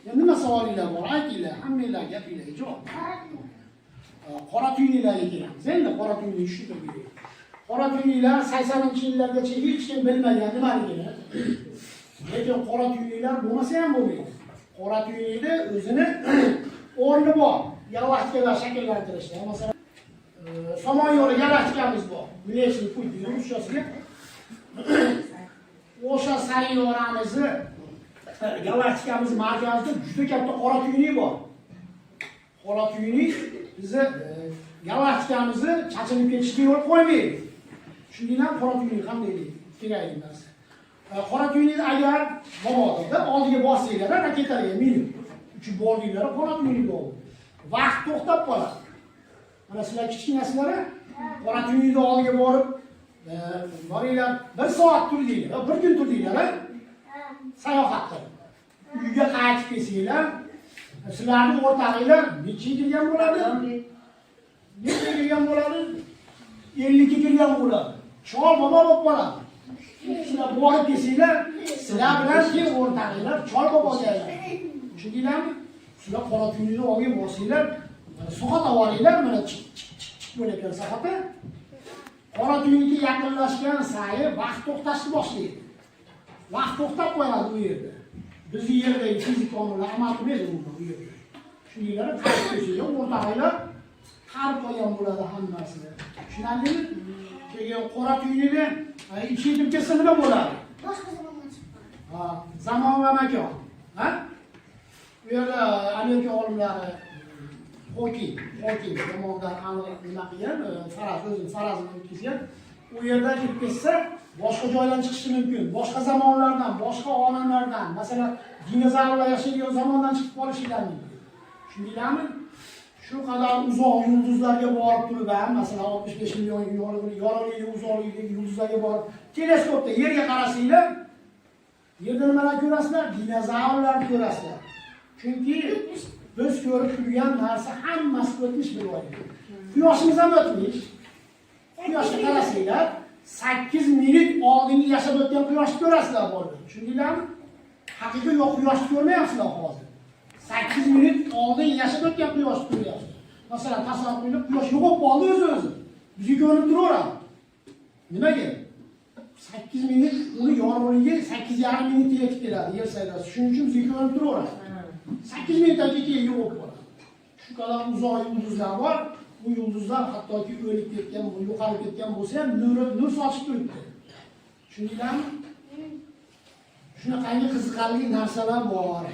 Ya nima savolinglar bor? Aytinglar, hammanglar gapinglarga javob. Qora tuynuklarga kelamiz. Endi qora tuynukni tushuntirib bering. Qora tuynuklar 80-yillargacha hech kim bilmagan nimaligini. Lekin qora tuynuklar bo'lmasa ham bo'lmaydi. Qora tuynukni o'zini o'rni bor. Galaktikalar shakllantirishda. Masalan, Somon yo'li galaktikamiz bor. Млечный Путь deydi ruschasiga. O'sha sayyoramizni, galaktikamiz markazida juda katta qora tuynuk bor. Qora tuynuk bizni galaktikamizni chachilib ketishiga yo'l qo'ymaydi. Shundan qora tuynuk qanday kerakli narsa. Qora tuynukni agar mabododa oldiga borsanglar, raketalarga minib uchib bordinglar, qora tuynuk oldi. Vaqt to'xtab qoladi. Mana sizlar kichkinasizlar, qora tuynukni oldiga borib, boringlar, bir soat turdinglar, bir kun turdinglar, sayohat qilib. Uyga qaytib kelsanglar, sizlarni o'rtog'inglar necha kirgan bo'ladi? Necha kirgan bo'ladi? 52 kirgan bo'ladi. Chol bobo bo'lib qoladi. Sizlar borib kelsanglar, sizlar bilan keyin o'rtog'inglar chol boboga aylanadi. Tushundinglarmi? Sizlar qora tuynukni oldiga borsanglar, mana soat olinglar, mana chik chik chik chik bo'layotgan soati. Qora tuynukka yaqinlashgan sayi vaqt to'xtashni boshlaydi. Vaqt to'xtab qo'yadi u yerda. Bizni yerdagi fizik qonunlar amal qilmaydi umuman u yerda. Tushundinglar? Qaytib kelsanglar, o'rtog'inglar qarib qolgan bo'ladi hammasi. Tushunarlimi? Keyin qora tuynukni ichiga kirib ketsa nima bo'ladi? Boshqa zamondan chiqib qoladi. Ha, zamon va makon. Ha? Bu yerda Amerika olimlari Xoking tomonidan aniq nima qilgan, faraz, o'zini farazini o'tkazgan. U yerdan kirib ketsa, boshqa joydan chiqishi mumkin. Boshqa zamonlardan, boshqa olamlardan, masalan, dinozavrlar yashaydigan zamondan chiqib qolishinglar mumkin. Tushundinglarmi? Shu qadar uzoq yulduzlarga borib turib ham, masalan, 65 million yorug'lik uzoqlikdagi yulduzlarga borib, teleskopda Yerga qarasanglar, Yerda nimalar ko'rasizlar? Dinozavrlarni ko'rasizlar. Chunki biz ko'rib turgan narsa hammasi o'tmish bir oyda. Quyoshimiz ham o'tmish. Quyoshga qarasanglar, 8 minut oldingi yashab o'tgan quyoshni ko'rasizlar borib. Tushundinglarmi? Haqiqiy yo'q quyoshni ko'rmayapsizlar hozir. 8 minut oldin yashab o'tgan quyoshni ko'ryapsizlar. Masalan, tasavvur qilinglar, quyosh yo'qolib qoldi o'zi-o'zi. Bizga ko'rinib turaveradi. Nimaga? 8 minut uni yorug'ligi 8,5 minutga yetib keladi yer sayyorasi. Shuning uchun bizga ko'rinib turaveradi. 8 minutdan keyin yo'q bo'ladi. Shu qadar uzoq yulduzlar bor. Bu yulduzlar hattoki o'lib ketgan, yo'qolib ketgan bo'lsa ham nuri nur sochib turibdi. Tushundinglarmi? Shunaqangi qiziqarli narsalar bor.